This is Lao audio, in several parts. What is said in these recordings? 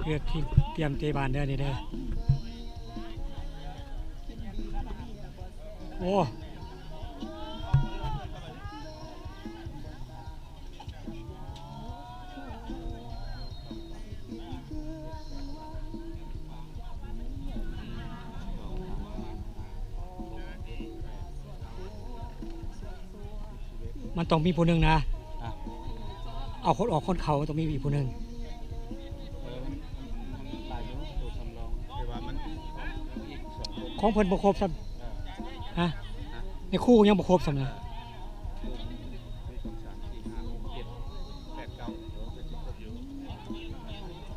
ເລືອກທີມຕຽມເຕະບານເດີນີ້ເດີ. ໂອ້ ມັນຕ້ອງມີຜູ້ໜຶ່ງນະ ອະ ເອົາຄົນອອກຄົນເຂົ້າ ຕ້ອງມີອີກຜູ້ໜຶ່ງ. ເອີ ມັນ ມັນ ມັນຫຼາຍຢູ່ ໂຕສຳລອງ ແຕ່ວ່າມັນ ຂອງເພິ່ນບໍ່ຄົບຊ້ຳ. ເອີ ຮະ ຮະ ໃນຄູ່ຍັງບໍ່ຄົບຊ້ຳນະ. ເອີ ໜຶ່ງ ສອງ ສາມ ສີ່ ຫ້າ ຫົກ ເຈັດ ແປດ ເກົ້າ ເອີ ເພິ່ນຊິຄົບຢູ່.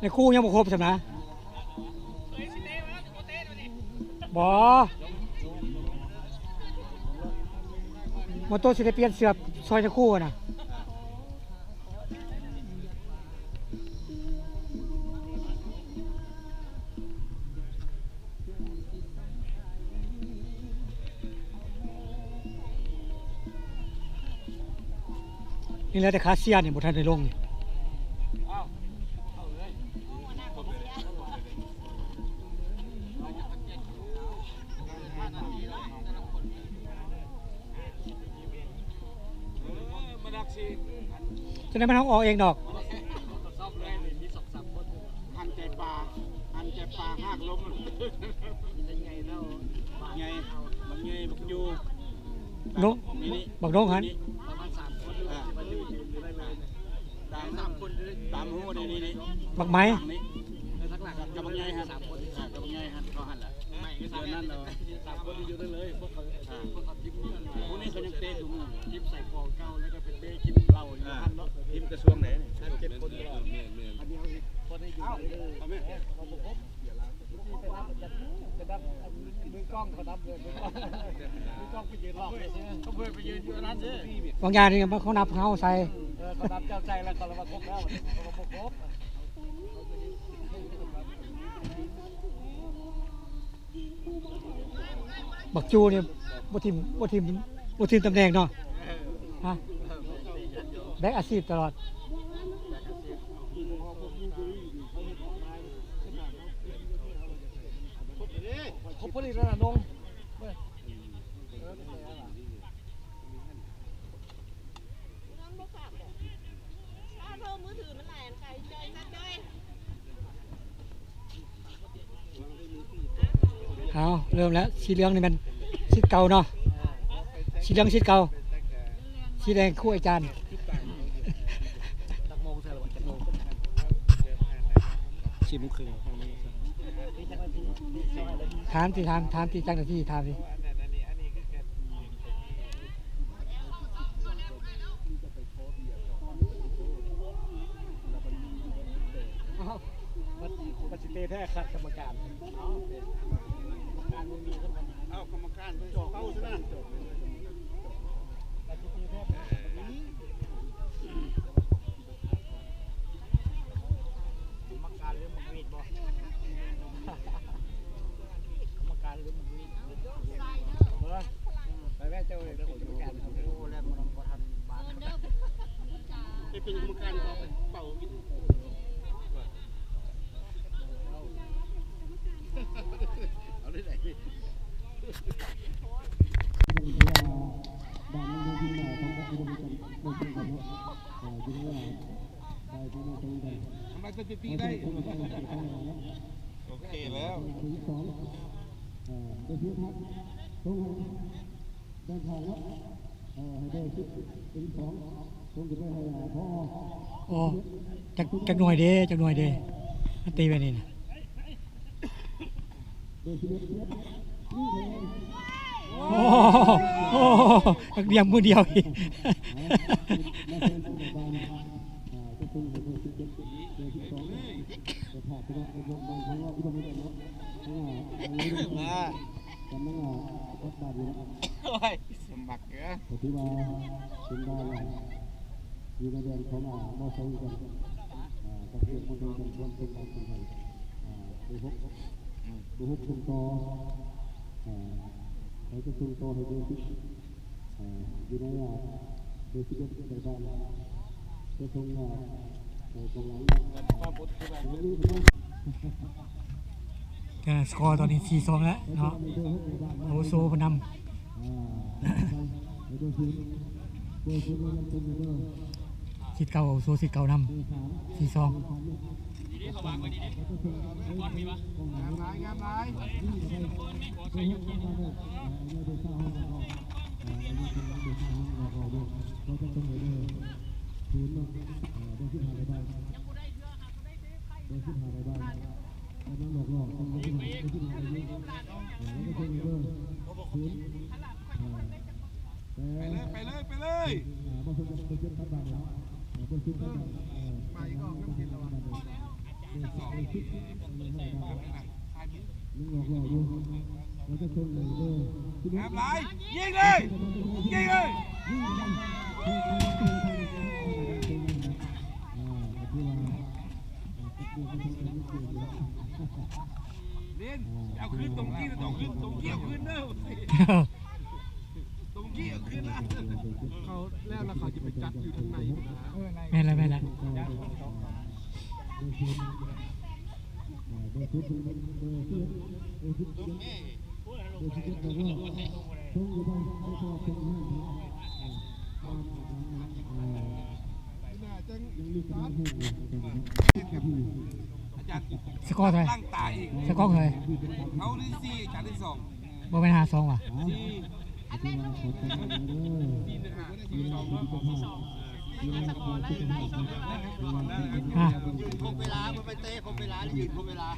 ໃນຄູ່ຍັງບໍ່ຄົບຊ້ຳນະ. ບໍ່ ບໍ່ໂຕຊິໄດ້ປ່ຽນເສື້ອຊ່ອຍໃນຄູ່ນະ. ນີ້ແຫຼະ ແຕ່ຄາເຊຍນີ້ບໍ່ທັນໄດ້ລົງນີ້. ຈັ່ງໃດມັນເຮົາອອກເອງດອກ. ຫັນໃຈປາ ຫັນໃຈປາ ຮາກລົມ ບັກໃຫຍ່ ບັກໃຫຍ່ ບັກຢູ່ ໂນ ບັກດົງຫັ້ນ ນີ້ ປະມານສາມຄົນ ເອີ ຕາມ ຕາມຮູນີ້ ນີ້ ບັກໄມ້ ນີ້ ກັບບັກໃຫຍ່ຫັ້ນ ສາມຄົນ ກັບບັກໃຫຍ່ຫັ້ນ ເຂົາຫັ້ນລະ ໄມ້ກໍສາມຄົນ ສາມຄົນຢູ່ນັ້ນເລີຍ ພວກເຂົາ ພວກເຂົາທີມ ພວກນີ້ເຂົາຍັງເຕະຢູ່ ທີມໃສ່ກອງເກົ່າ ແລ້ວກໍໄປເຕະກິນເຫຼົ້າຢູ່ຫັ້ນເນາະ ທີມກະຊວງໃດນີ້ ເຈັດຄົນ ແມ່ນໆ ອັນດຽວອີກ ພໍໄດ້ຢູ່ ເອົ້າ ເອົາແມ່ ເຂົາບໍ່ຄົບ ຈະນັບ ຈະນັບ ມືກ້ອງເຂົານັບເລີຍ ມືກ້ອງ ມືກ້ອງໄປຢືນລອບເລີຍ ເຂົາເພິ່ນໄປຢືນຢູ່ອັນນັ້ນເດ້. ບາງຢ່າງນີ້ມັນເຂົານັບເຮົາໃສ່ ເອີ ເຂົານັບເຈົ້າໃສ່ແລ້ວ ເຂົາລະວ່າຄົບແລ້ວ ເຂົາລະບໍ່ຄົບ. ບັກຈູນີ້ບໍ່ຖິ້ມ ບໍ່ຖິ້ມ ບໍ່ຖິ້ມຕຳແໜ່ງເນາະ ຮະ ແບກອາຊີບຕະຫຼອດ. ຄົບພໍດີແລ້ວນະ ນົງ ເອີ. ເອົາ ເລີ່ມແລ້ວ ສີເຫຼືອງນີ້ແມ່ນສິດເກົ່າເນາະ ສີເຫຼືອງສິດເກົ່າ ສີແດງຄູອາຈານ. ສີ່ໂມງເຄິ່ງ ຖາມຕິ ຖາມ ຖາມຕິ ຈັກນາທີ ຖາມຕິ. ເອົ້າ ບັດ ບັດຊິເຕະແທ້ ຂັດກຳມະການ ເອົ້າ ກຳມະການບໍ່ມີ ເອົ້າ ກຳມະການເປົ່າຊະນະ ບັດຊິເຕະແທ້ ກຳມະການລືມໝາກຫວີດບໍ່? ກຳມະການລືມໝາກຫວີດ ເອີ ໄປແວ່ເຈົ້າເລີຍ ກຳມະການ ໂອ້ ແລ້ວມັນບໍ່ທັນບາດ ໄປເປັນກຳມະການເປົ່າ ເປົ່າຫວີດ ເອົາໄດ້ໃດ. ໂອເຄແລ້ວ ເອີ ເດີ ສິບ ເດີ ສິບສອງ ສົ່ງຂຶ້ນໄປໃຫ້ ອາ ພໍ ໂອ້ ຈັກ ຈັກໜ່ວຍເດ້ ຈັກໜ່ວຍເດ້ ມັນຕີໄວ້ນີ້ນະ. ໂອ້ ໂອ້ ນັກດຽມມືດຽວອີກ ມາ ໂອ້ຍ ສະໝັກເອີ ກໍຖືວ່າເປັນບ້ານຢູ່ໃນແດນຂອງ ອາ ມ.ສອງ ກັນ ອາ ກັບເຂດມອງເຫັນກັນ ຄວນເປັນບາງຄົນໃຫ້ ອາ ເບີຫົກ ເບີຫົກສົ່ງຕໍ່ ອາ ໃຫ້ໄປສົ່ງຕໍ່ໃຫ້ເບີສິບ ອາ ຢູ່ໃນ ອາ ເບີສິບເອັດໄດ້ບ້ານ ໄປສົ່ງ ອາ ໄປ ກໍສະກໍຕອນນີ້ ສີ່ສອງ ແລ້ວເນາະ ອາວຸໂສເພິ່ນນຳ ສິດເກົ່າ ອາວຸໂສສິດເກົ່ານຳ ສີ່ສອງ. ງາມຫຼາຍ ງາມຫຼາຍ. ໄປເລີຍ ໄປເລີຍ ໄປເລີຍ. ງາມຫຼາຍ ຍິງເລີຍ ຍິງເລີຍ. ຫຼິ້ນ ເອົາຄືນ ຕົງກີ້ ຕົງຄືນ ຕົງກີ້ ເອົາຄືນເດີ ຕົງກີ້ ເອົາຄືນ. ເຂົາແລ້ວ ແລ້ວເຂົາຈະໄປຈັດຢູ່ທາງໃນພຸ້ນນະ. ແມ່ນແລ້ວ ແມ່ນແລ້ວ. ສະກໍເທົ່າໃດ? ສະກໍເທົ່າໃດ? ເຂົາໄດ້ສີ່ ອາຈານໄດ້ສອງ. ບໍ່ແມ່ນຫ້າສອງຫວາ? ສີ່ ສີ່ໜຶ່ງຫ້າ ສີ່ສອງ. ຮະ? ຢືນຄົບເວລາ ມັນໄປເຕະຄົບເວລາ ແລ້ວຢືນຄົບເວລາ.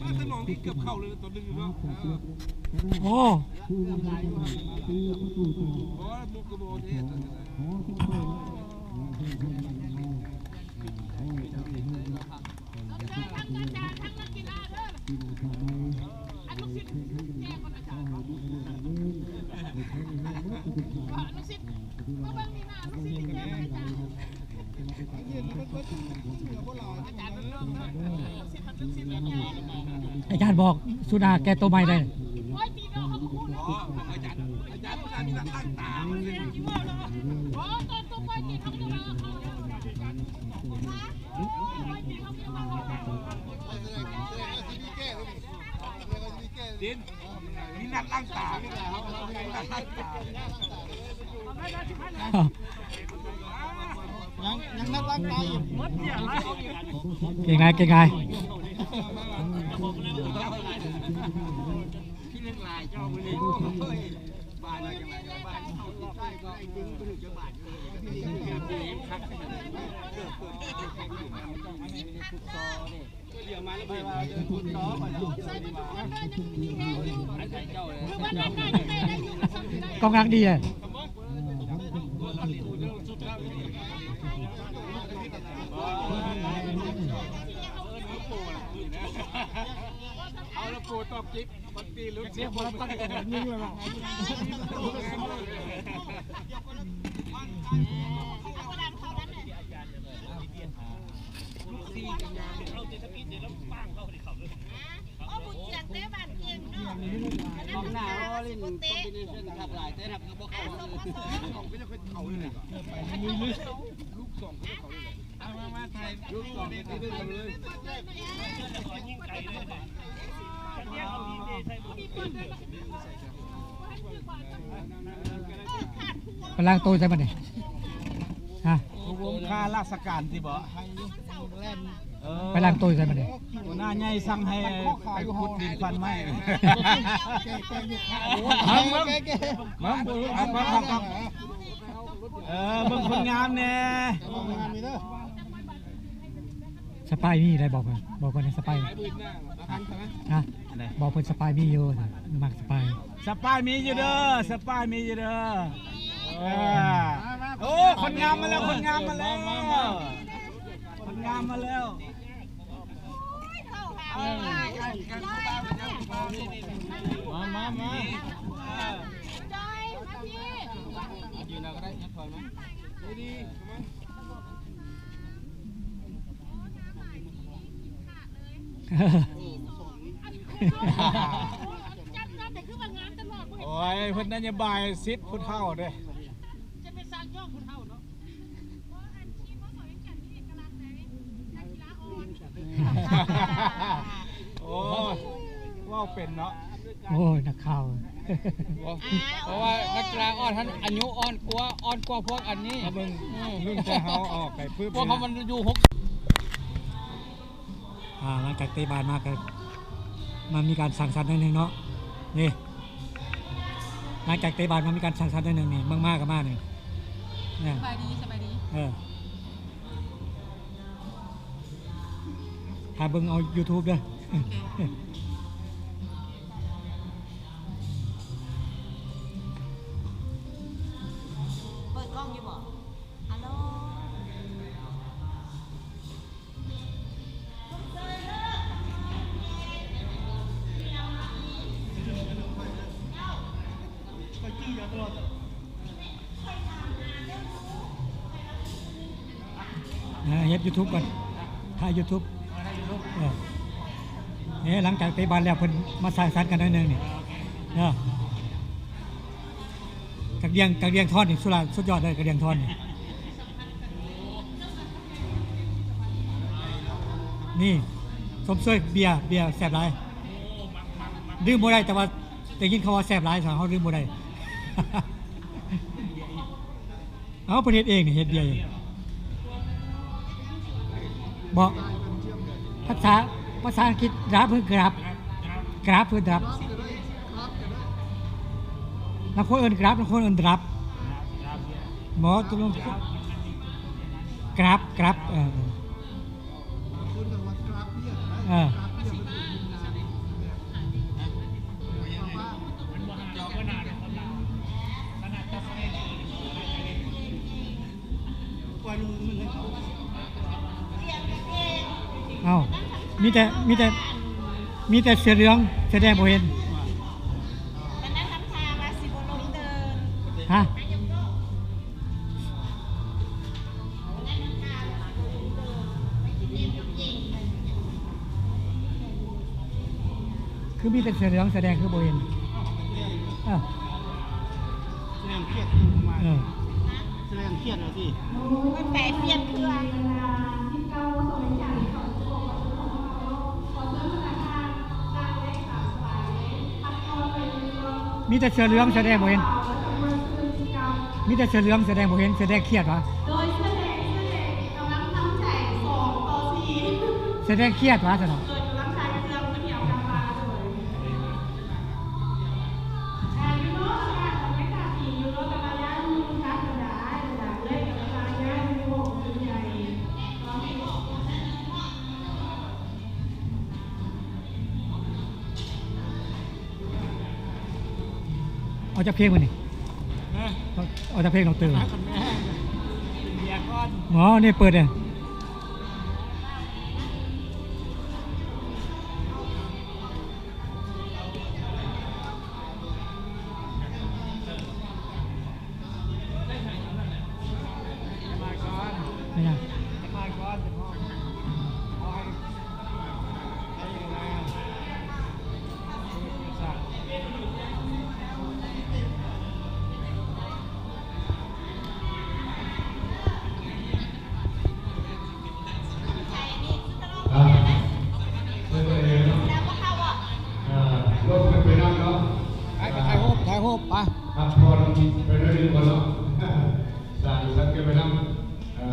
ອ້າວ ຂະໜອງນີ້ເກືອບເຂົ້າເລີຍ ຕອນໜຶ່ງເນາະ. ໂອ້ ໂອ້ ມຸກກະໂບເທດ. ອາຈານບອກສຸດໜ້າແກ້ໂຕໃໝ່ໄດ້. ມີນັດລ້າງຕາ ມີນັດລ້າງຕາ. ຍັງ ຍັງນັດລ້າງຕາຢູ່. ເກັ່ງຫຼາຍ ເກັ່ງຫຼາຍ. ກອງຫຼັງດີເລີຍ. ເອົາລະປູຕອບຈິບ ມັນຕີລຸດ ເສຍບໍ່ລະຕັກຍິງເລີຍ. ກອງໜ້າເຮົາຫຼິ້ນຄອມບິເນຊັນຄັກຫຼາຍ ແຕ່ນັບຄືບໍ່ເຂົ້າ. ສອງເປັນເຂົາເລີຍ ລູກສອງເປັນເຂົາເລີຍ. ມາ ມາ ມາ ຖ່າຍຮູບສອງເປັນເຂົາເລີຍ. ໄປລ້າງໂຕໃສ່ບັດນີ້ ຮະ? ອົບຮົມຂ້າລາຊະການຕິບໍ? ເອີ ໄປລ້າງໂຕໃສ່ບັດນີ້. ຫົວໜ້າໃຫຍ່ສັ່ງໃຫ້ໄປຂຸດດິນຟັນໄມ້. ເບິ່ງ ເບິ່ງ ເບິ່ງ ເບິ່ງ ເອີ ເບິ່ງຄົນງາມແດ່. ສະປາຍມີໄດ້ ບອກເພິ່ນ ບອກເພິ່ນສະປາຍ. ຮະ? ບອກເພິ່ນສະປາຍມີຢູ່ ມັກສະປາຍ. ສະປາຍມີຢູ່ເດີ ສະປາຍມີຢູ່ເດີ. ເອີ ໂອ້ ຄົນງາມມາແລ້ວ ຄົນງາມມາແລ້ວ ຄົນງາມມາແລ້ວ. ມາ ມາ ມາ. ໂອ້ຍ ເພິ່ນນະໂຍບາຍສິດຜູ້ເຖົ້າເດ້. ຈະເປັນສ້າງຍ້ອງຜູ້ເຖົ້າເນາະ. ເປັນເນາະ ໂອ້ຍ ນັກຂ່າວ ເພາະວ່ານັກກິລາອ່ອນຫັ້ນອາຍຸອ່ອນກວ່າ ອ່ອນກວ່າພວກອັນນີ້ ເບິ່ງ ອືມ ລຸ້ນພວກເຮົາອອກໄປປຶບ ພວກເຮົາມັນຢູ່ຫົກ ອ່າ ຫຼັງຈາກເຕະບານມາກໍມາມີການສັງສັນໜ້ອຍໜຶ່ງເນາະ ນີ້ ຫຼັງຈາກເຕະບານມາມີການສັງສັນໜ້ອຍໜຶ່ງນີ້ ເບິ່ງມາກໍມານີ້ ສະບາຍດີ ສະບາຍດີ ເອີ ຖ້າເບິ່ງເອົາຢູທູບເດີ ໂອເຄ ເປີດກ້ອງຢູ່ບໍ່? ອາໂລ ເອີ ເຮັດຢູທູບກ່ອນ ຖ່າຍຢູທູບ ເອີ ເອີ ຫຼັງຈາກເຕະບານແລ້ວ ເພິ່ນມາສັງສັນກັນໜ້ອຍໜຶ່ງນີ້ ເອີ ກັກດຽງ ກັກດຽງທອດນີ້ ສຸດລະ ສຸດຍອດເລີຍ ກັກດຽງທອດນີ້ ນີ້ ຊົມເຊີຍເບຍ ເບຍແຊບຫຼາຍ ດື່ມບໍ່ໄດ້ ແຕ່ວ່າໄດ້ຍິນເຂົາວ່າແຊບຫຼາຍ ເຮົາດື່ມບໍ່ໄດ້ ເອົາ ເພິ່ນເຮັດເອງນີ້ ເຮັດເບຍເອງ ບໍ່ ພາສາ ພາສາອັງກິດ ດຣັບ ຫຼື ກຣັບ ກຣັບ ຫຼື ດຣັບ ລາງຄົນເອີ້ນກຣັບ ລາງຄົນເອີ້ນດຣັບ ບໍ່ ຕົກລົງ ກຣັບ ກຣັບ ເອີ. ເອີ ເອົ້າ ມີແຕ່ ມີແຕ່ ມີແຕ່ເສື້ອເຫຼືອງເສື້ອແດງບໍ່ເຫັນ ຮະ? ຄືມີແຕ່ເສື້ອເຫຼືອງ ສະແດງຄືບໍ່ເຫັນ ເອີ ສະແດງຄຽດຢູ່ປະມານ ເອີ ສະແດງຄຽດແລ້ວຕິ ມັນແປກຽດເຄືອ. ມີແຕ່ເສື້ອເຫຼືອງ ສະແດງບໍ່ເຫັນ ມີແຕ່ເສື້ອເຫຼືອງ ສະແດງບໍ່ເຫັນ ສະແດງຄຽດຫວາ? ໂດຍສະແດງ ສະແດງກຳລັງທຳໃຈສອງຕໍ່ສີ່ ສະແດງຄຽດຫວາຊັ້ນເນາະ ໂດຍກຳລັງຂາຍເຄື່ອງເພື່ອທີ່ເອົາກັບມາ ໂດຍ ອ່າ ຢູ່ເນາະ ອາກາດບັນຍາກາດດີຢູ່ເນາະ ແຕ່ວ່າຢ້ານຍຸງກັດກໍໄດ້ ແລ້ວກໍເລີຍກັບມາຍ້າຍຢູ່ຫ້ອງສ່ວນໃຫຍ່ ເອົາຈັກເພງມື້ນີ້ ຮະ ເອົາ ເອົາຈັກເພງນ້ອງເຕີ ເອົາກັນແມ່ ເປັນເບຍກ່ອນ ໝໍນີ້ເປີດເດ້. ອ່າ ລົງໄປນຳເນາະ ໄປ ໄປຖ່າຍຮູບ ຖ່າຍຮູບ ໄປ ພັກຜ່ອນໄປໜ້ອຍໜຶ່ງກ່ອນເນາະ ສ້າງສັນກັນໄປນຳ ເອີ.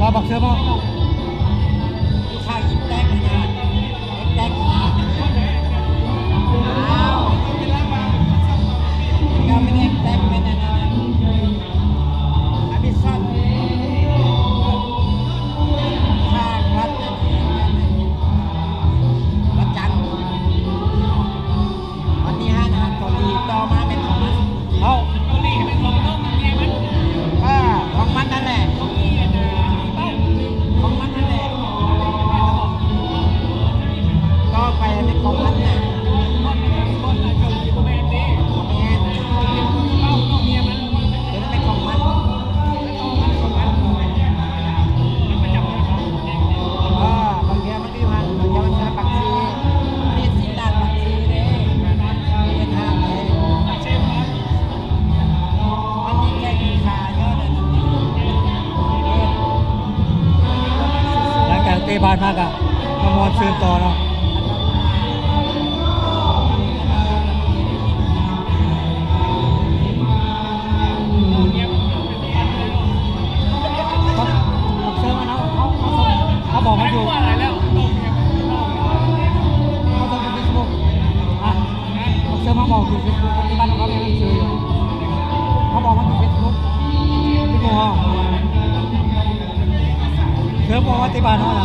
ວ່າບັກເສືອມາ ອີກຂ້າງອີກແຕກນະ ແຕກນະ ອ້າວ ເຈົ້າແມ່ນແຕກແມ່ນອັນນັ້ນນະ ອາມິຊອນ ຂ້າງວັດອັນນີ້ ວັດຈັນ. ວັນນີ້ຮ້ານອາຫານເກົາຫຼີຕໍ່ມາແມ່ນຂອງມັນ. ເອົ້າ ເກົາຫຼີແມ່ນຂອງນ້ອງເມຍມັນ. ເອີ ຂອງມັນນັ້ນແຫຼະ ຂອງອີ່ອັນນ່າ ອີ່ເປົ້າ ຂອງມັນນັ້ນແຫຼະ. ຕໍ່ໄປແມ່ນຂອງມັນນະ. ບ່ອນ ບ່ອນເກົາຫຼີບໍ່ແມ່ນເດ້. ບໍ່ແມ່ນ ເປົ້ານ້ອງເມຍມັນ. ຕົວນັ້ນແມ່ນຂອງມັນ. ເອີ ບາງເທື່ອມັນ ຢູ່ຫັ້ນ ແຖວສາລະປາກຊີ ເຮັດຊີ້ນລ້ານປາກຊີເດ້ ເຮັດຮ້ານເດ້ ມັນມີແຂກມີຂາເດີ. ຫຼັງຈາກເຕະບານມາກະມາມ່ວນຊື່ນຕໍ່ເນາະ. ບັກເຊີມມັນ ເຮົາ ເຮົາ ເຮົາ ເຮົາບອກມັນຢູ່ ເຮົາສົ່ງຢູ່ເຟສບຸກ ອ່ະ ບັກເຊີມເຮົາບອກຢູ່ເຟສບຸກ ປະຕິບັດຂອງເຮົາເປັນໜັງສື ເຮົາບອກມັນຢູ່ເຟສບຸກ ເປັນໝູ່ເຮົາ ເຊີມບອກວ່າຕິບັດເຮົານະ.